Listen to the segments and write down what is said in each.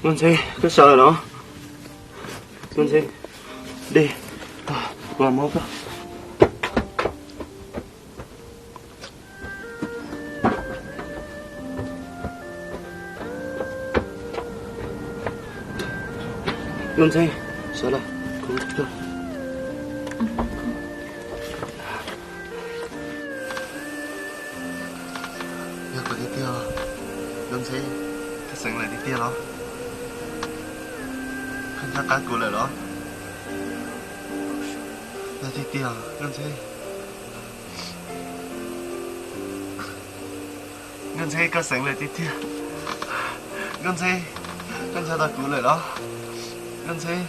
Nuj Ntxheb, koj sawv lawm los? Nuj Ntxheb, dej, ua mob koj. Nuj Ntxheb, sawv lawm, kuv ua koj. Yog kuv tiag tiag, Nuj Ntxheb, koj xeev lawm tiag tiag los? Koj nco qab kuv lawm los? Yog tiag tiag, Nuj Ntxheb. Nuj Ntxheb, koj xeev lawm tiag tiag. Nuj Ntxheb, koj nco tau kuv lawm los? Nuj Ntxheb.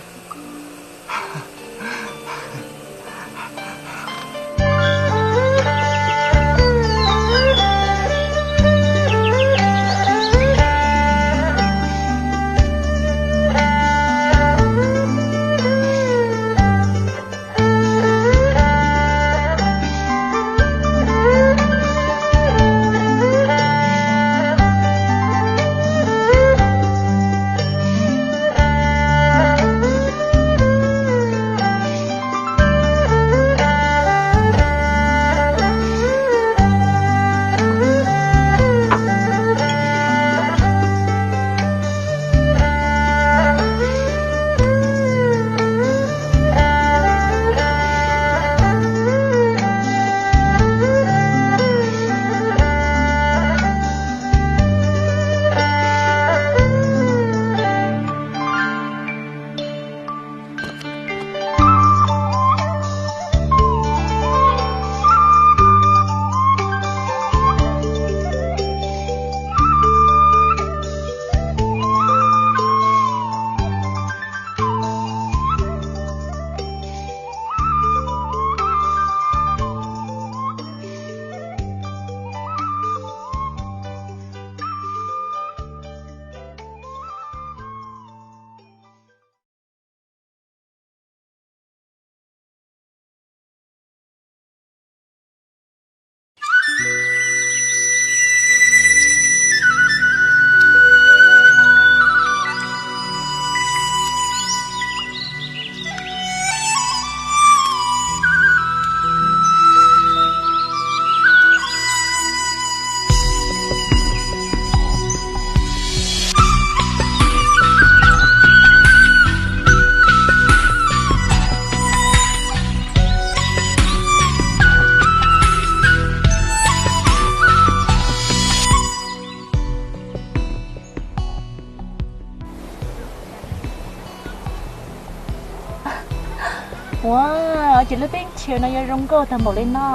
Ua, ces lub teb chaws no yuav zoo nkauj tag npaum li no.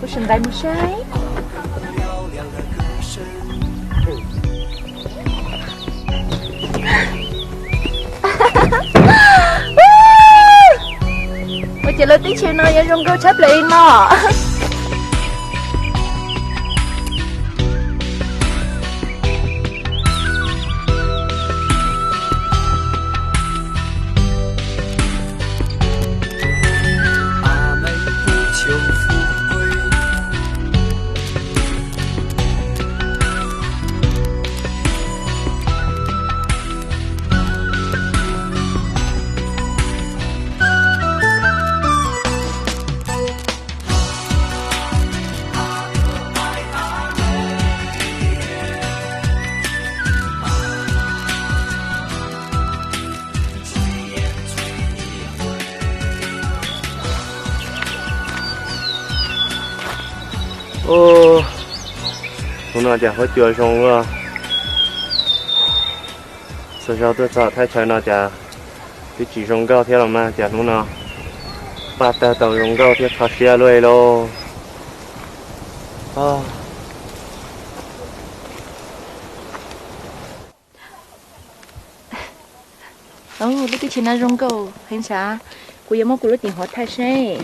Kuv sim nqis mus saib. Ua, ces lub teb chaws no yuav zoo nkauj tshaj plaws li no. Hnub no cas huab cua zoo ua. Txhua zaug tuaj txog thaj chaw no cas twb tsis zoo nkauj thiab los mas cas hnub no paj tawg tau zoo nkauj thiab kho siab luaj li lauj. Lub teb chaws no zoo nkauj heev sav. Kuv yuav muab kuv lub tis huam thaij seb.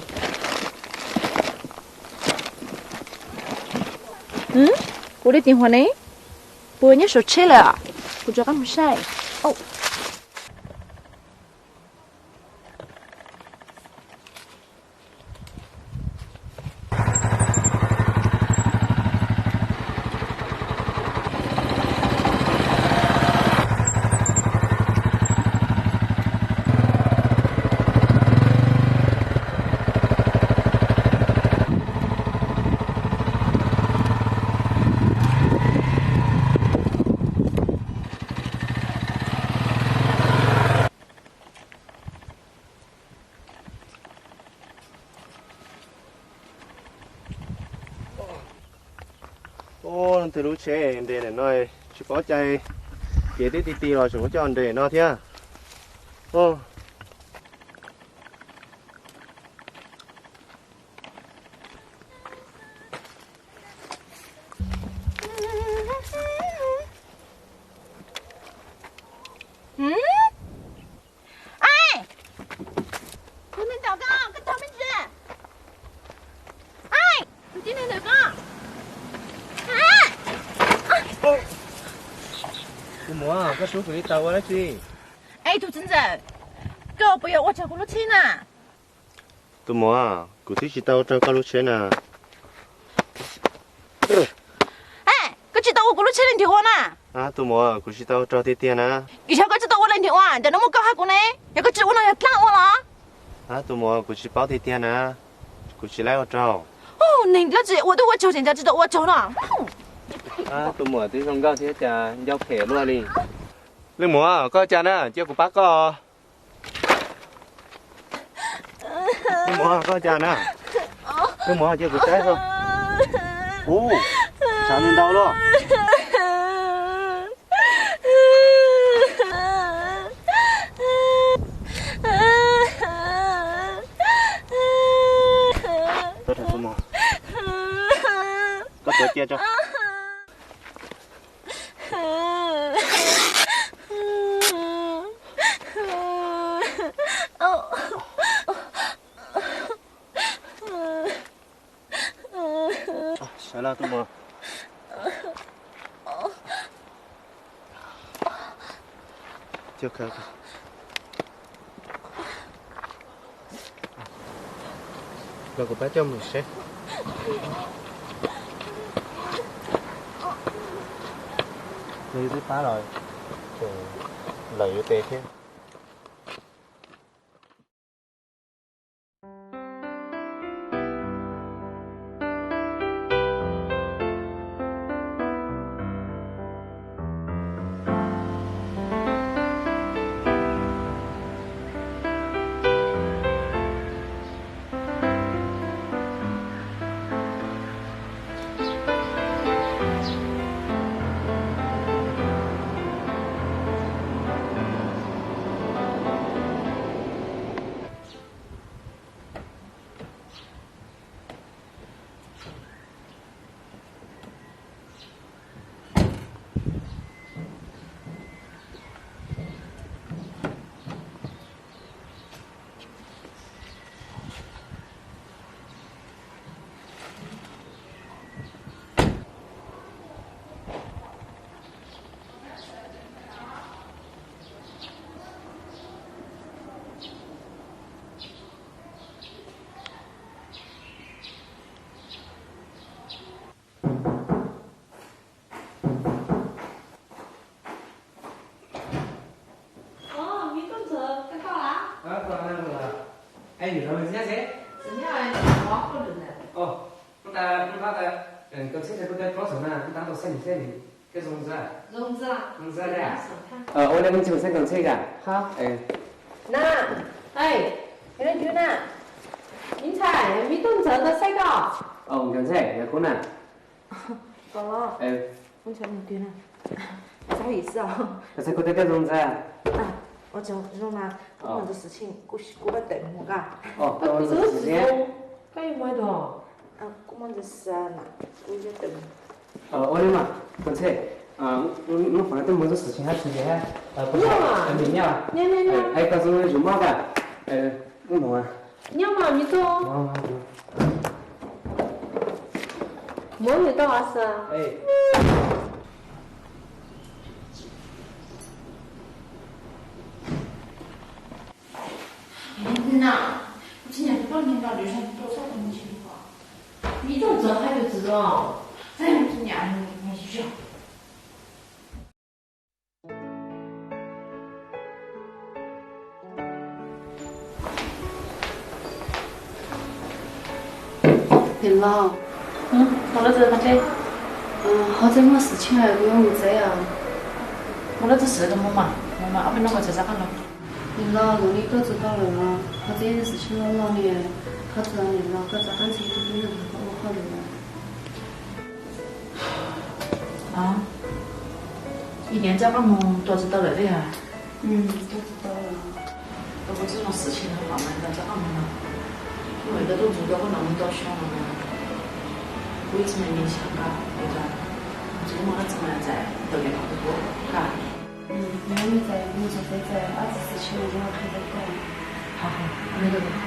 Kuv lub tis huam ne? Puas nyob saum tsheb lawm? Kuv rov qab mus saib. Tej lub tsheb nres ntawm no tsis paub cai, ces twb ti ti los tseem muab coj nres no thiab. Tus muam, koj rub kuv li tau ua dab tsi? Es tus txiv ntxawm, koj puas yog ua raug kuv lub tsheb na? Tus muam, kuv twb tsis tau ua raug koj lub tsheb na. Koj tsis tau ua kuv lub tsheb leej twg ua na? Tus muam, kuv tsis tau ua raug tiag tiag na. Yog koj tsis tau ua leej twg ua, ntawm no muaj koj hab kuv ne, yog koj tsis ua no yog dlaab ua los? Tus muam, kuv tsis paub tiag tiag na, kuv tsis laib ua raug. Neeg dlaab tsi ua twb ua tsaug, tseem tsis tau ua tsaug no. Tus muam twb zoo nkauj thiab cas ncauj phem luaj li. Leej muam, koj cas na, cia kuv pab koj. Leej muam, koj cas na? Leej muam, cia kuv saib. Ub, tshav ntau luaj. Koj tuav cia tso. Sawv los tus muam. Los kuv pab coj mus seb. Yog yus twb pab los, lawm yuav tes thiab. Ua li, nej tsis xeeb koom txhij kag? Na, leej twg na? Me ntxhais, me tub ntxawm ntawd xeeb koj. Nkawd ntxhais, yog kuv na. Koj xeeb kuv tiag tiag zoo ntxhais. Ua tsaug zoo na, kuv muaj ntsis xwm txheej, kuv pab tawm mus koj. Koj muaj ntsis xwm txheej. Ua li mas, kuv ntxhais, hnub qhov no twb muaj ntsis xwm txheej hab tsis nyob, es koj txhob yuav maj koj. Nyob mas me tub. Muab nws tau xwb. Ntawm no, kuv tsis nyiam tus poj niam no, lwm zaug kuv tau txhob tus mus tsis mus. Me tub ntxawm hais tus txwm los, txawm kuv tsis nyiam mus mas yog. Niam laus, ho txawj muaj xwm txheej, kuv yuav mus tsev os. Mus lawm txhob xwm, mus mas, mus mas ob peb hnub kuv tseem rov qab los. Niam laus, lwm li koj txhua tau lawm los ho txhob xwm txheej loj loj li. Thov txim niam laus, koj rov qab ntxiv kuv tus neeg ntawd ua hauj lwm los. Ib niam rov qab mus tua tsis tau lawm li os? Tua tsis tau lawm. Tau kuv txoj zoo xwm tshee no los mas rov qab mus no. Kuv mam li tuaj ntxuav tau koj no mus tau xyoo no mas kuv ib txhia me me xyaw nqa, es tsis muaj dab tsi mas txais tau kev pab kuv ka. Nyob li txais mus txog pem txais ob txhia xwm tshee no kuv qhia rau koj.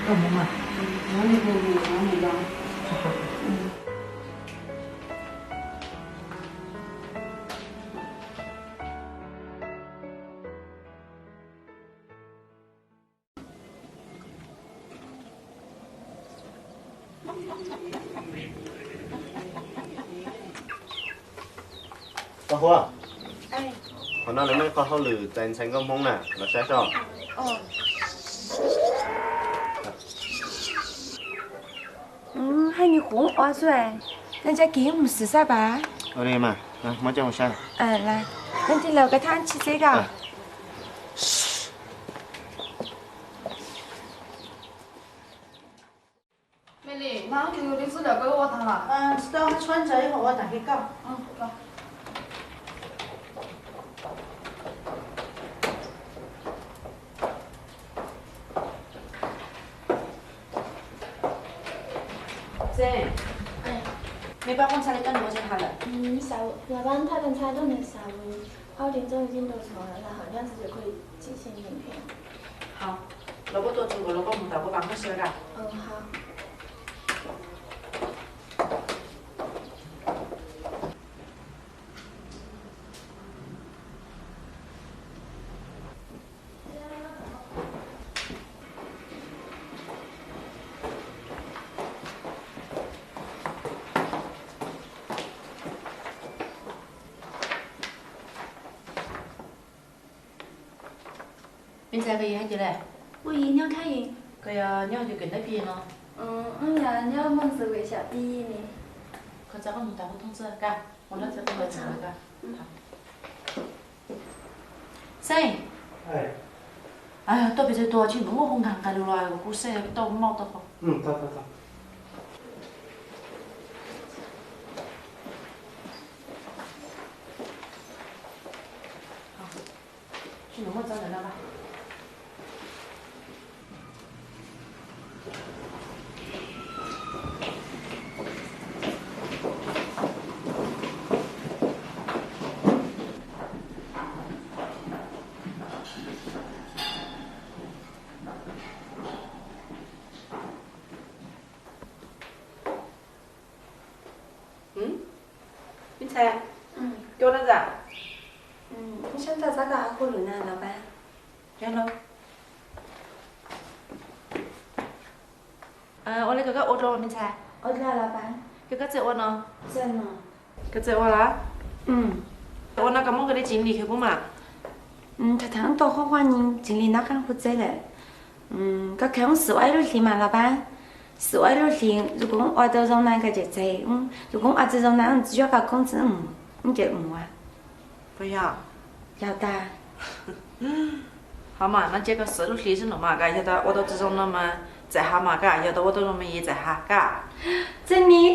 Koj mus mas. Nyob li mus mus nyob mus los. Koj Huab, qhov no lawv muaj ib qho hauj lwm txais ntxhais nkauj Hmoob na, los saib soj. Hai nws kuv ua xwb, ntshe kiv mus xwb xab pas. Muab coj mus saib. Leej twg los koj thab tsis xeb koj. Meli, mas tus li xwb lawm koj ua tag los? Tsis tau, tshuab ntsaws ib hom ua tag kis koj. Xeeb, me pab koj ntxhais li koj nws ua tsis hais lawm. Xav pab ntxhais rau nws xav, hauj lwm nyob ntawm txhua lawm hauv nyob ntawm koj tsis xeeb. Hos, los puab tuaj txog nkaus los koj mus tom puab pas koj sawv dawg. Me ntxhais, koj yog hais tias lawm? Kuv yog nyob thaj yeeb. Koj yog nyob hauv cov kev ntawd pig no? Wb yog nyob muag xwm ves xyam pig ne. Koj txhob qab mus tas kuv thooj txaj ka, mus lawm txaj ka. Xeeb, tuaj pem txhais tua tsis nus muaj hoo nkaag nqes lug los kuv xeeb tau maj tau qhov. Me ntxhais, koj ua dab tsi? Wb sab tag txaj koj hauj lwm na los pab. Yog los. Ua li koj koj ua dlua los me ntxhais. Ua dlua los pab. Koj koj txiv ua no. Koj txiv ua los? Ua no koj muab koj li Txiv Lis khwv kuv mas. Thaum thaum tau qhov qhov Txiv Lis nov qab kuv txiv lawm. Koj khaws xwm ua ib lub hlis mas los pab. Xwm ua ib lub hlis, yog kuv ua tau zoo na koj tseem txiv, yog kuv ua tsis zoo na tsis yog koj koob txiv, wb tseem mus. Puas yog? Yog tag. Hos mas no cia koj xwm lub hlis xwb no mas, koj yog tas ua tau tsis zoo no mas txawm has mas, koj yog tas ua tau zoo mas yeej txawm has koj. Txiv Lis,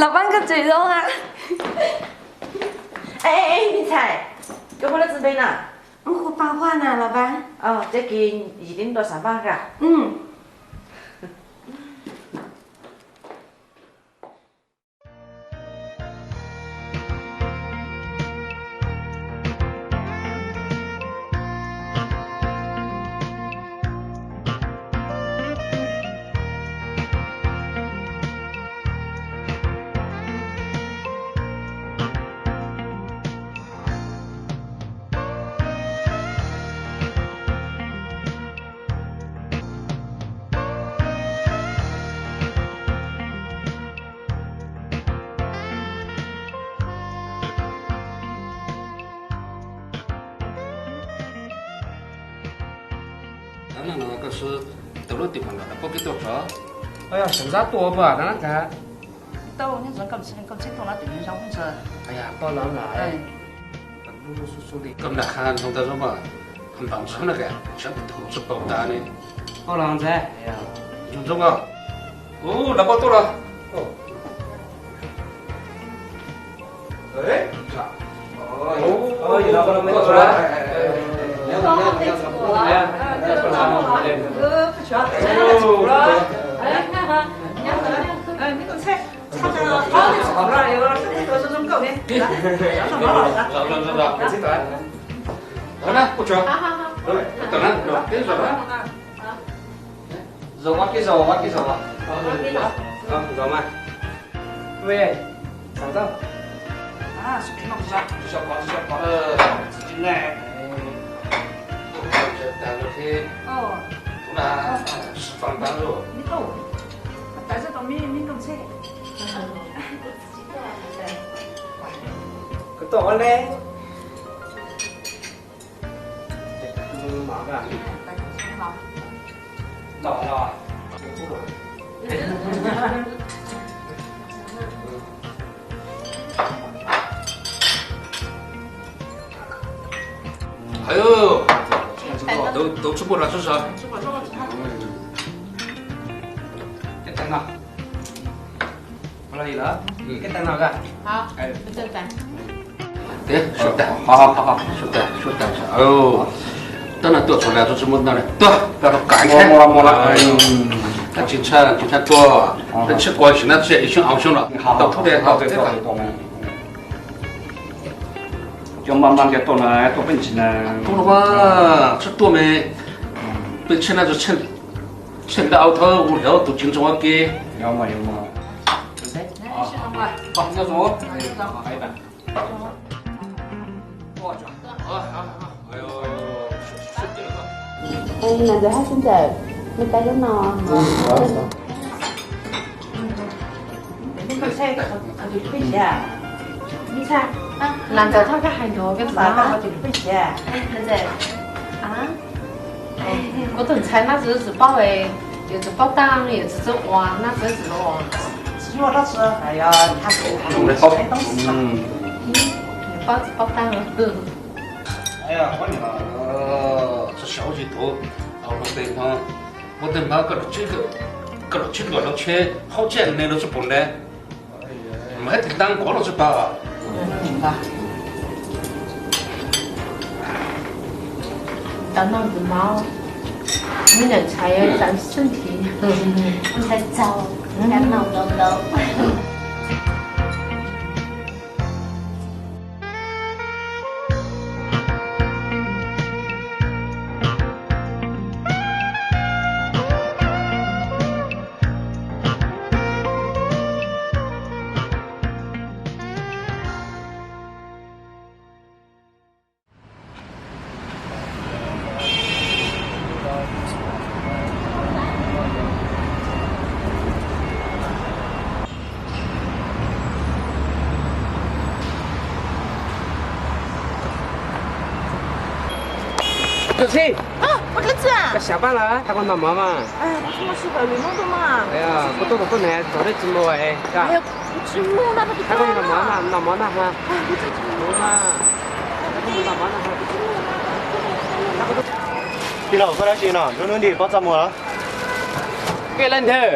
los pab koj tseem zoo a. Ej, me ntxhais, koj hu dab tsi npe na? Wb hu Paj Huaj na los pab. Ces kis yim li nrau xav npaj koj. Tab no koj swb tau lub tim mas los rau pab peb tuaj tso. Oj, yog sawv ntxov tuaj puas koj na kag? Tau, nyob zoo koj, koj tsis tuaj los tim nyob zoo ntxhais. Poj los mas. Koj nram qab zoo tag zoo mas, npam tshab na kag, sab tug tsis paub tas ne. Poj los ntxhais. Zoo zoo os. Ub, los pab tuaj los. Zaum mas, zaum mas, zaum mas. Ue, xav tau. Kuv tuaj ua le. Hais, tau tsis muaj los sab sab. Ua li lawm. Tias suav tas, suav tas, suav tas, tab no tuaj txog lawm tsis muaj ntau, tuaj peb rau kav ntshai, tab tsis ntshai, tsis ntshai tuaj, peb tsis quav sim na, tsis ib xyoo ob xyoo los tau tub de tau teb. Cov npab npab cov tuaj na, tuaj peb ntsis na. Tuaj los mas, tsis tuaj me, peb tsheej na, tsheej nta au thawb ua hlawv tus tsis ntsoov ua ke. Nam ntxawm hab xib ntxawm, nej pab lub no. Nam ntxawm thov koj hais ntawd, koj xav koj tus ntxhais nab txwv tsis paub, yuav tsis paub taag, yuav tsis txawj ua, nab txwv tsis ua, tsis ua dab tsi, paub tsis paub taag. Tsis sau tsis tuav, ua tej hmab, koj los tsib nkaus lub tsheb, haub tsheb ne los tsis pom ne, mas hab tis ntab nkaus los tsis pom. Tau noj ntxiv mov, muaj ntxhais txawv xwb ntxiv, ntxhais txaus, noj ntau ntau. Tus txib, koj xyav pab lawm, thab koj noj mov mas. Koj tuaj thaum tuaj ne, txog dej tsis mus, thab koj noj mov na, noj mov na ha. Tij laug, koj dab tsi no, nruab hnub nti pob txaj muag los? Koj leej twg?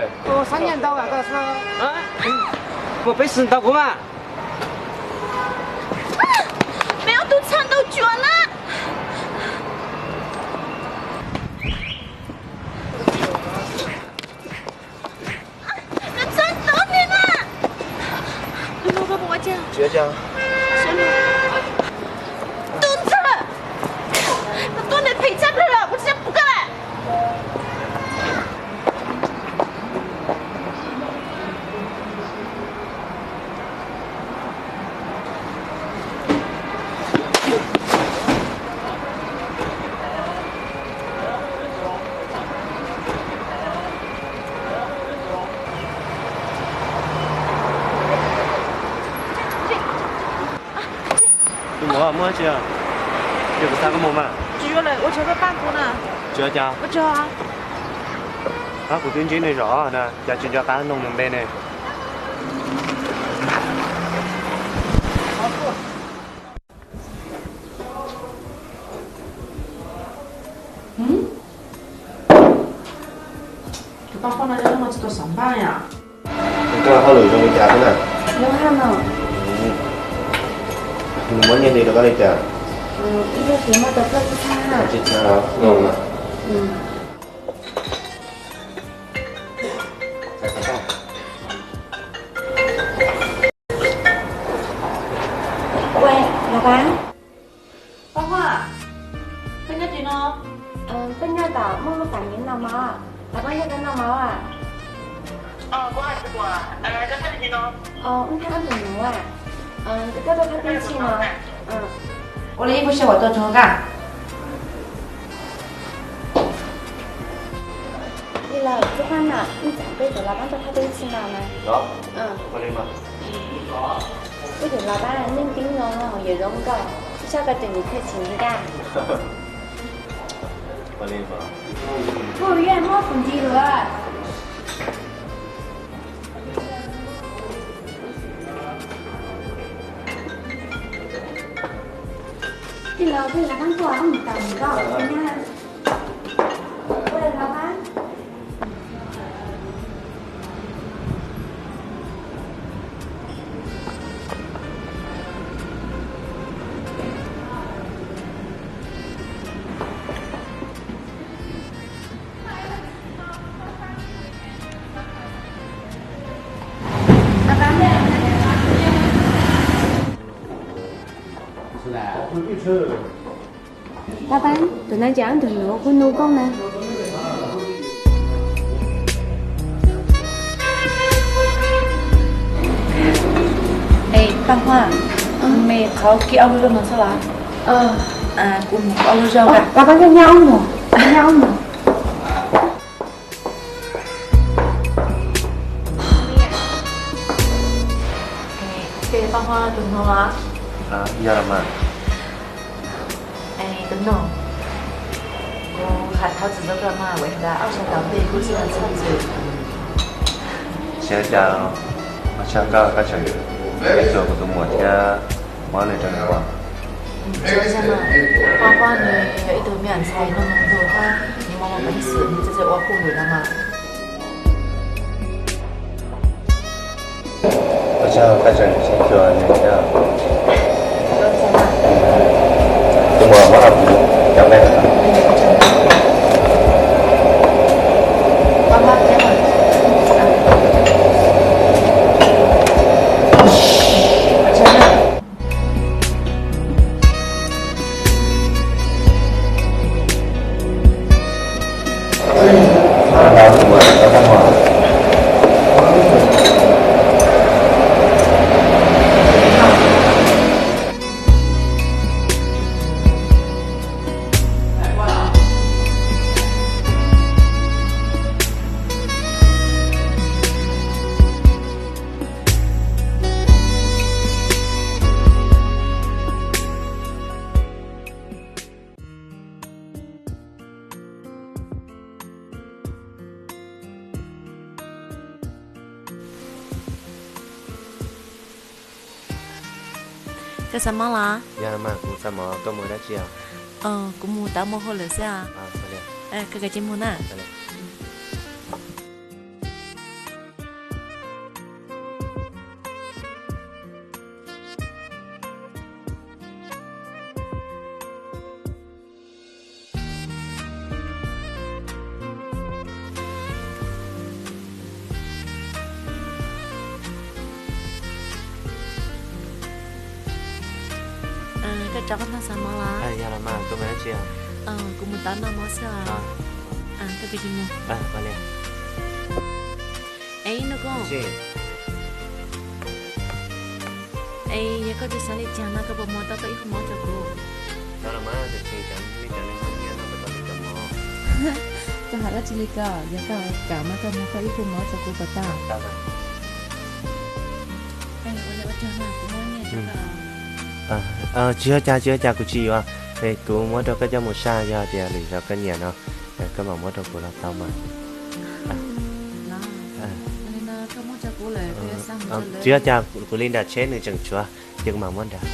Muaj peev xwm ntaus kuv mas. Peb ob tug txhaj ntaus cuam na. Txhaj ntaus ne na. Tsis ua cas. Tus ntxhais, koj tuaj ne phem tshaj plaws lawm, kuv tsis pub koj lawm. Tus muam, muaj dab tsi? Ces kuv xa koj mus mas. Tsis yuav lawm, ua tsaug koj pab kuv na. Tsis ua cas. Ua tsaug. Kuv twb ntsib nej zom na, cas tsis nco qab noog nws npe ne. Tus poj no hnub no tsis tau xav npaj yom. Koj hauj lwm zoo li cas thiab na? Zoo hab no. Nws muab nyiaj li rau koj li cas? Ib tug txiv muab rau koj ib txhab. Ib txhab los? Ua, Los Pab. Pab Huaj, koj nyob tsev no? Koj nyob tom muaj lub pas niv noj mov, Los Pab nyob tom noj mov a. Wb thab tus nuv a, koj tuaj thab teb chaws no. Ua li ib puas sij hawm tuaj txog koj? Li lawm, txij qab no ib tsam peb tus Los Pab tuaj thab teb chaws no na. Peb tus Los Pab neeg tib no yawm zoo nkauj, tsis tshua koj tus nws thiaj tsis nkag. Kuj yeej muab kuv ntxiv lawm. Tij laug, peb Los Pab tuaj, wb mus tau mus koj na. Peb Los Pab. Pab Pab, tus no ces ob tug nuv kuv nug koj na. Es Paj Huaj, me qhov kib ob lub zaug no xwb los? Kuv mus ob lub zaug. Pab Pab, nyob ob mus, nyob ob mus. Ces Paj Huaj tus nuv los? Yog los mas. Es tus nuv, kuv tham thov txim rau koj mas, vim tias ob sab tom ntej kuv tsis yog txhob txwm. Tsis ua cas, ua tsaug koj, koj tseem ib txuas kuv tus muam thiab muab nws rau nws ua. Tsis ua cas mas, Paj Huaj nws yog ib tug me ntxhais no mus ntuag hab, nws muaj peev xwm nws txiav txim ua kuj lwm no mas. Ua tsaug koj tseem saib xyuas nws thiab. Tus muam muab rau kuv cov nqaij. Koj xav mov los? Yog mas, kuv xav mov, koj mus dab tsi os? Kuv mus tau muaj hauj lwm xwb os. Koj kav tsij mus na. Koj tso koj noj xav mov los? Yog los mas, koj mus dab tsi? Kuv mus tau noj mov xwb os. Koj kav tsij mus. Es Nuj Koob, es yog koj tsis xav li cas no koj puas muab tau tau ib qho mov rau kuv? Koj hais dab tsi li ko? Yog koj kam mas koj muab koj ib qho mov rau kuv puas tau? Tsis ua cas, tsis ua cas, kuv tsis yuav. Es kuv muab rau koj coj mus saj, yog tias lwm zaus koj nyiam no, koj mam muab rau kuv los tau mas. Tsis ua cas, kuv li nram tsheb nws tseem tshuav, ces kuv mam muab nrad.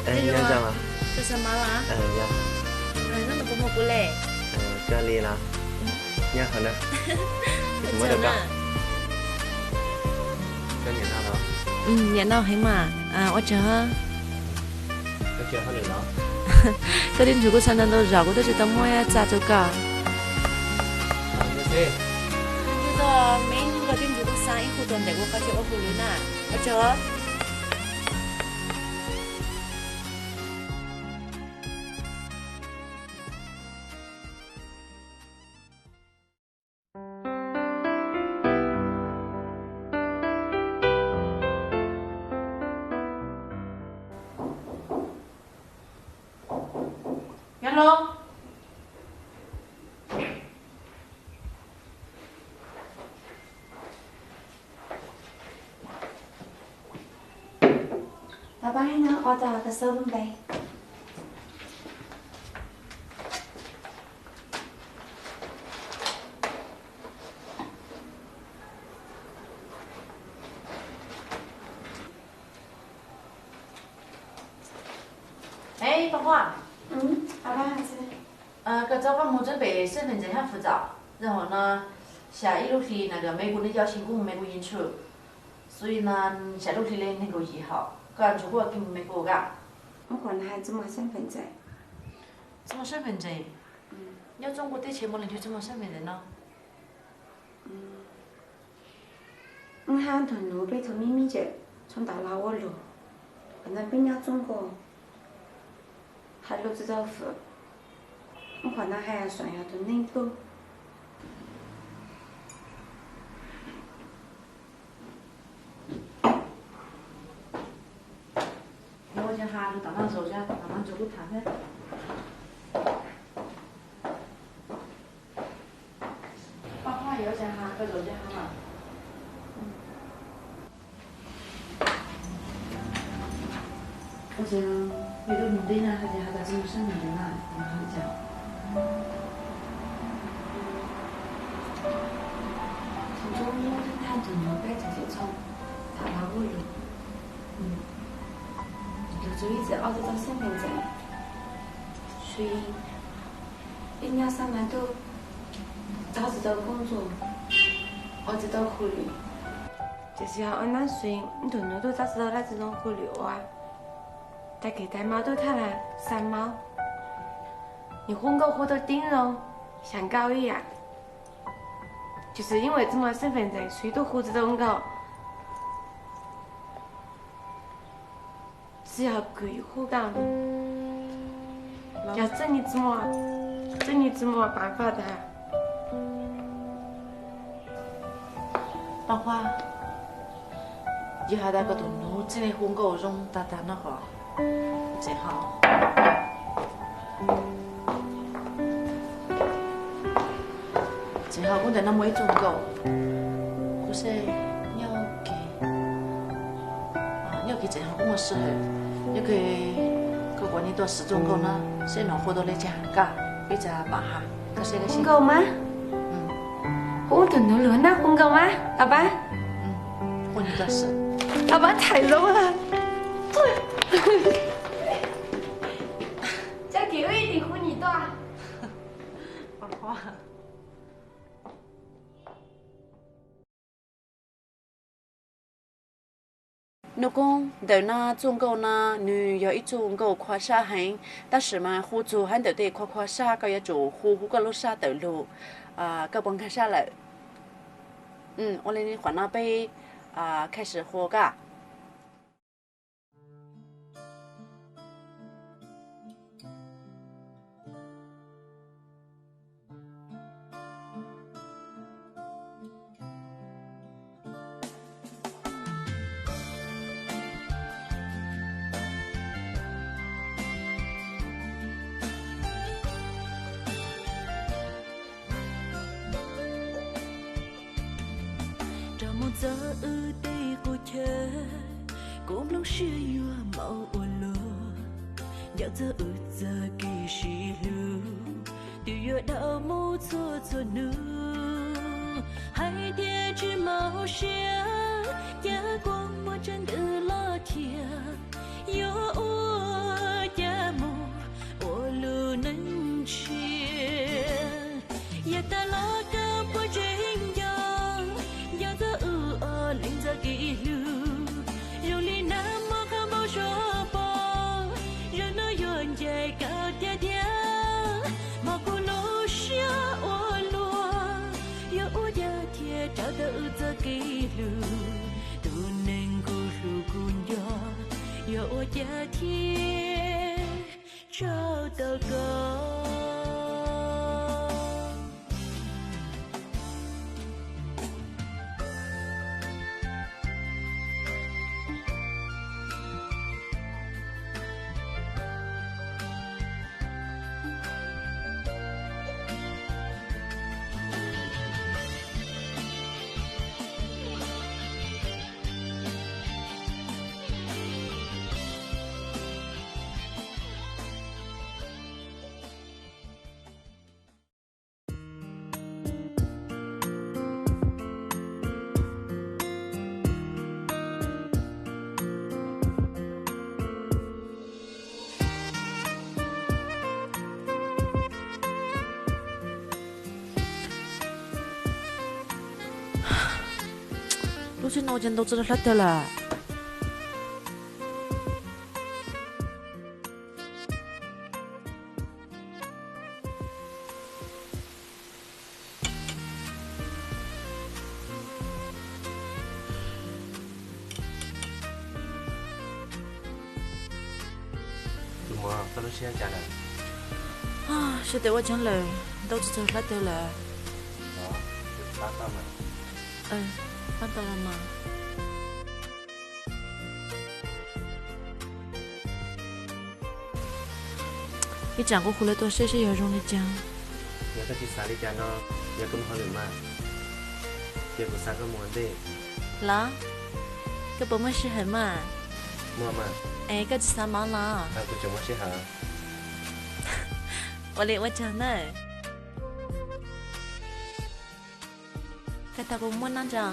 Nyob zoo. Koj xa mab los? Nyob no puas muaj kuv le? Koj li los? Nyob qhov no. Kuv muab rau koj. Koj nyiam no los? Nyiam no heev mas. Ua tsaug. Koj tij nrug kuv xa ntau ntau zaus kuv twb tsis tau muab txaj rau koj. Nyob zoo, me hnub koj tij nrug kuv xa ib hu rau ntawm kuv qhov chaw ua hauj lwm na. Ua tsaug. Yog los. Pab pab, no ua tau koj xauj lub npe. Ej, Paj Huab, koj txhob qab moog tsab npe xab npe ntseeg hab fwv txom. Yog hauv no xya ib lub hli na, me kuv ne yog xyoo kuv me kuv yim tshuj, xws li no xya lub hli le neeg nkaum yim hauv, koj ntshe kuj ua kij mus me kuv gaj. Ub, qhov no hais txog xab npe ntseeg. Txog xab npe ntseeg? Nyob txob nkuaj teb chaws muaj leej twg txog xab npe ntseeg no? Wb hab ntug nuav peb thaum me me tseem txhob ntawm los ua lug, qhov no peb nyob txob nkuaj, hais lug tsi tau fwm. Ub, qhov no hais saib yog tus neeg tug. Ua cas has lug tom no zaum, tom no ntshe kuv tham thiab. Paj Huab, yuav ua cas has koj zaum ua cas has mas. Ua cas yus tub nug teb na, hais tias has tas tsis muaj sab npe ntseeg na, yus has li cas? Thaum ntsuab muab tag tus nuav peb txhua txhua txhua tham hauv lug, tus txhua ib txhia ua tsis tau sab npe ntseeg. Sui, ib nyuag xab mas tug tab tsis tau koob txuj, ua tsis tau hauj lwm. Tiam sis hauv nab sui, ntug nuav tug tab tsis tau dab tsi zoo hauj lwm ua, tag kis tag mas tug thaj laj xa mab, nws hu nkauj hu tau tib zoo, xyav nkauj ib yam. Tiam sis yeej ua tsis muaj sab npe ntseeg, sui tug hu tsis tau nkauj. Txij hauv kws yus hu nkauj, yog txij nyij txij muaj, txij nyij txij muaj pav faj tag. Paj Huab, yog has tas koj tus nus txij li hu nkauj zoo tag tag no hos, tseem ho, tseem ho kuv ntawm no muaj ib txoj nkauj, kuv saib nyob kis, nyob kis tseem ho kuv muaj sij hawm, nyob kis koj kuv nyuam qhuav siv txoj nkauj no, saib nws hu tau li cas, koj peb txhua pab has, koj saib hu nkauj mas. Hu tus nus lug na, hu nkauj mas, pab pab. Pab pab thaij zoo. Txoj kev wb ib txhis hu nyam tuaj. Nub Koob, ntawm no txoj nkauj no nws yog ib txoj nkauj khua sab heev, tab sis mas hu txug hab ntawm tej khua khua sab koj yuav tsum hu hu koj lub sab tawm lug, koj puas nkag sab lawm? Ua li qhov no peb khai始 hu koj. Rov mus txog wb tej qub chaw, kuv nplooj siab yuav maub ua luaj. Nco txog wb txoj kev sib hlub, twb yuav dhau mus txhua txhua hnub. Hais tias tsis mob siab, cas kuv muaj tseeb ntws los thiab yuav ua Cov tau wb txoj kev hlub, tus neeg kuv hlub kuv nco, yog ua cas thiaj tso tau koj. Lub tsheb no ua cas ntau txog rau hlab tawg lawm? Tus muam, koj lub siab cas lawm? Siab tes ua tseeb lawm, ntau tsis txog hlab tawg lawm. Pab tau los mas. Ib tsam kuv hu lawv tuaj seb seb yog zoo li cas. Yog koj tsis xav li cas no, yog koj mus hauj lwm mas, ces kuv xa koj mus ua ntej. Los, koj puas muaj sij hawm mas? Muaj mas. Es koj tsis xav mov los? Kuv tseem muaj sij hawm. Ua li ua tsaug nawb. Koj tau kuv muab noj ntso.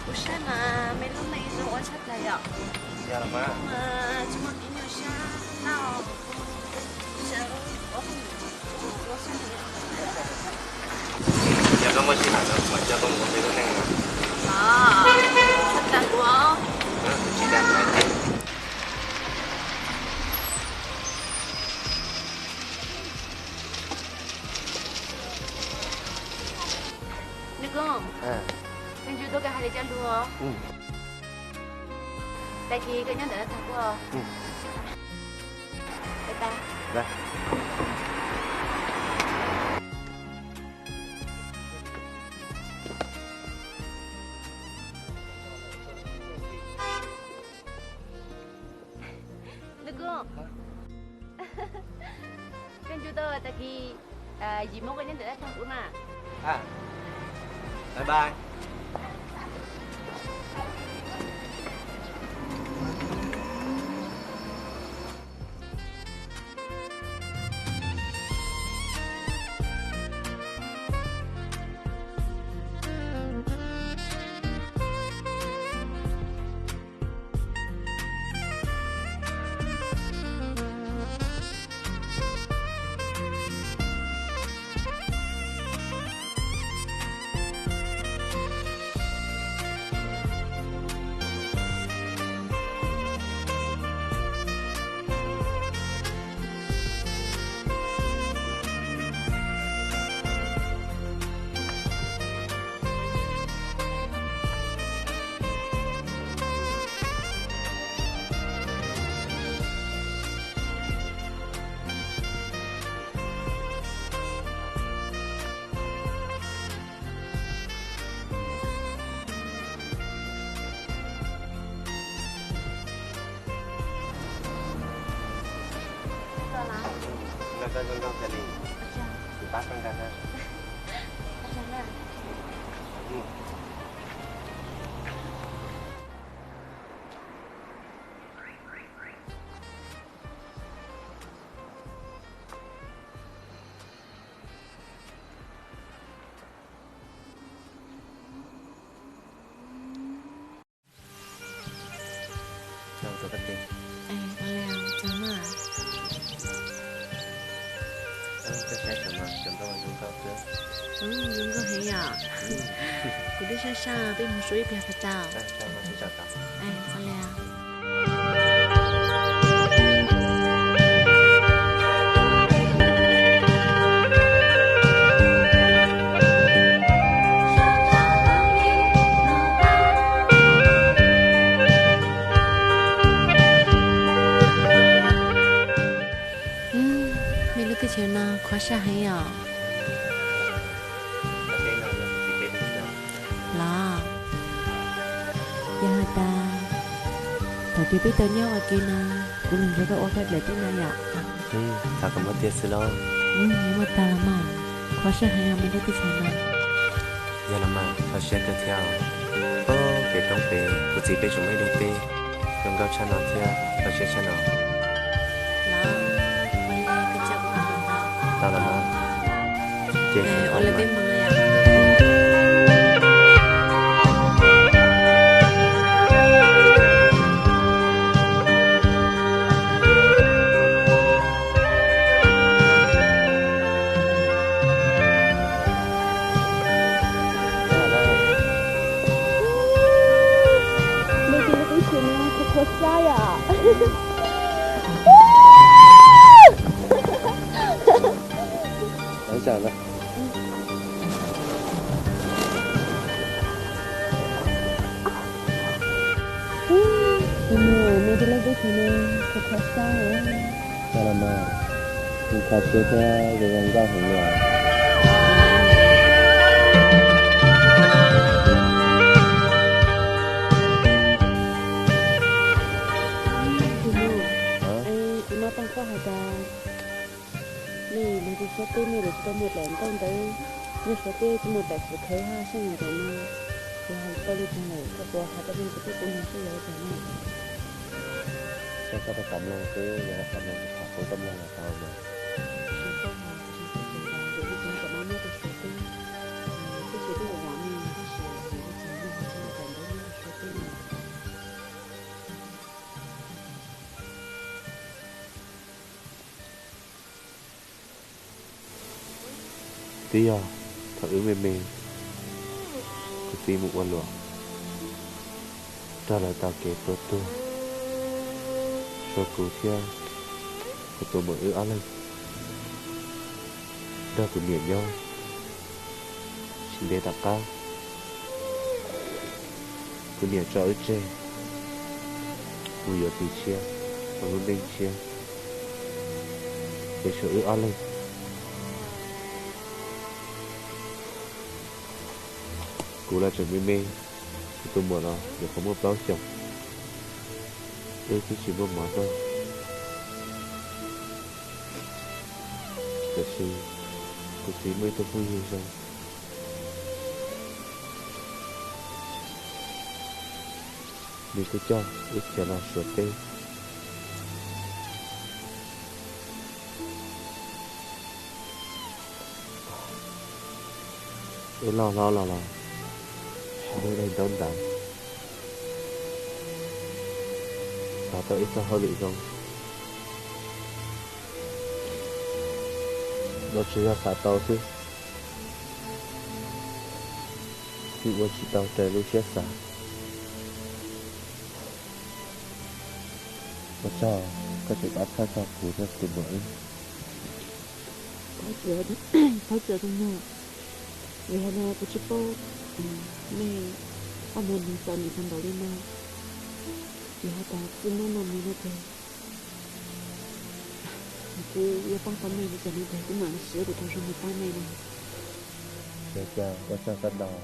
Kuv saib mas me lub neej zoo ua tshaj plaws yom. Yog los mas. Mas tsis muaj kev nyuaj siab na. Yog koj muaj sij hawm no kuv mam coj koj mus ua me lub neej na. Tsis dag kuv. Nws Koob, koj ncu tuaj koj hais li cov lus os. Tag kis koj nyob ntawm no tag kuv. Nws Koob, koj ncu tau tag kis yim moo koj nyob ntawm dab tag kuv na. Saib saum no cov nkauj zoo nkauj xwb. Zoo nkauj heev yom. Kuv twb sab sab, peb mus suav ib pliag puas tau? Txhob li. Mej lub teb chaws no qhuav sab heev os. Los, yog has tas thaum twg peb tau nyob ua ke no, kuv los nrog koj ua koj dlaim teb no yom. Xav kom muaj tiag xwb lauj. Muaj tag los mas, qhuav sab heev os mej lub teb chaws no. Yog los mas, kho siab kawg thiab. Pem roob pem kuv txiv peb tseem muaj ib daim teb zoo nkauj tshaj no thiab, kho siab tshaj no. Tau los mas, ces ua li peb mus no yom. Mej tib lub teb chaws no qhuav qhuav sab yom. Tus muam, mej tib lub teb chaws no qhuav qhuav sab. Tau los mas, kuv kho siab thiab zoo zoo nkauj heev li os. Tus muam, es kuv no tau koj has tas mej lug rau Suav teb mej lawm tsis tau muaj daim ntaub ntawv nyob Suav teb, tsis muaj daim xwm khawv hab sab ncaws no, kuv has tau li cas lawm koj puas has rau mej kuv thiab kuv nug seb yog li cas no. Saib koj puas kam mloog xwb, yog koj kam mloog kuv tham kuv koj mloog los tau mas. Kuv tsis paub hais, kuv tsis paub hais, vim li cas koj mam nyob rau Suav teb, teb chaws twb vam vam me tab sis vim li cas mej ho tsis muaj daim ntawv nyob rau Suav teb no. Twb yog thaum wb me me, kuv txiv mus ua luam, raug lawv taug kev tua tuag, tshuav kuv thiab kuv tus muam wb ob leeg nrog kuv niam nyob. Tsis ntev tom qab, kuv niam tso wb tseg mus yuav txiv tshiab, ua lub neej tshiab, ces tshuav wb ob leeg. Kuv los tseem me me, kuv tus muam los nyuam qhuav muaj plaub xyoos, wb twb tsis muaj mov noj. Tiam sis kuv txiv muaj ib tug phooj ywg zoo, nws kuj coj wb khiav los Suav teb. Wb loj hlob los los, tsis muaj daim ntaub ntawv, xav tau ib txoj hauj lwm zoo los tsuas yog xav tau xwb, yeej ua tsis tau raws lub siab xav. Ua tsaug koj tseem pab txhawb txog kuv thiab kuv tus muam wb. Thov txim tus muam, vim hais tias kuv tsis paub mej ob mos neeg txom nyem tau npaum li no. Vim hais tias txij hnub no mus no ces kuv yuav pab tau mej li cas no ces kuv mam li siv kuv tau zoo mus pab mej no. Ua tsaug koj ntau.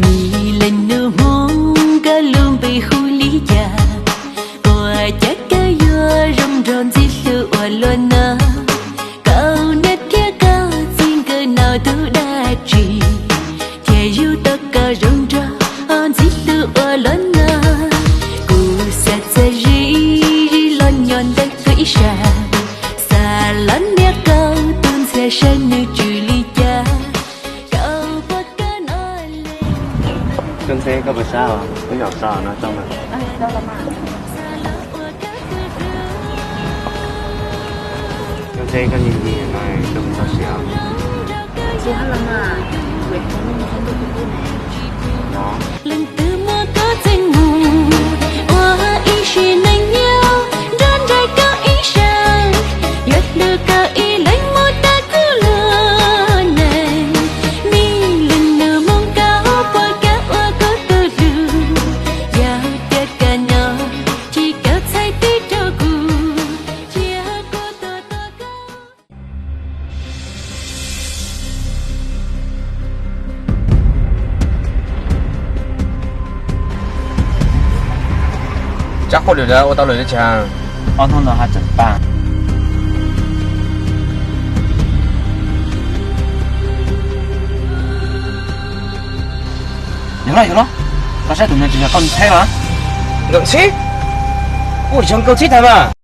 Nws leej Xav los niam koj tus ntxhias saib nws tsw li cas, koj puas kam noj li. Koj ntxheb, koj puas sab os? Wb nyuam qhuav no tau mas. Koj ntxheb, koj nyiam nyiam no, koj puas txog siav? Leej twg muab koj txeeb mus ua ib sim neej nyob nrog nraim koj ib sab, yuav hlub koj ib leeg mus tag kuv lub neej. Mib leej nus moo koj puas kam ua kuv tus hlub, yog tias koj nyob tsis kawm txhais tes rau kuv, cia kuv tua tua koj. Tsab qhuab lwm lawv ua tau lawm li cas? Ob hnub no haj tseem tag. Yog los, yog los, koj saib tus no tsis yog koj ntxheb los? Nkauj Ntxhib? Kuj yog Nkauj Ntxhib tag mas.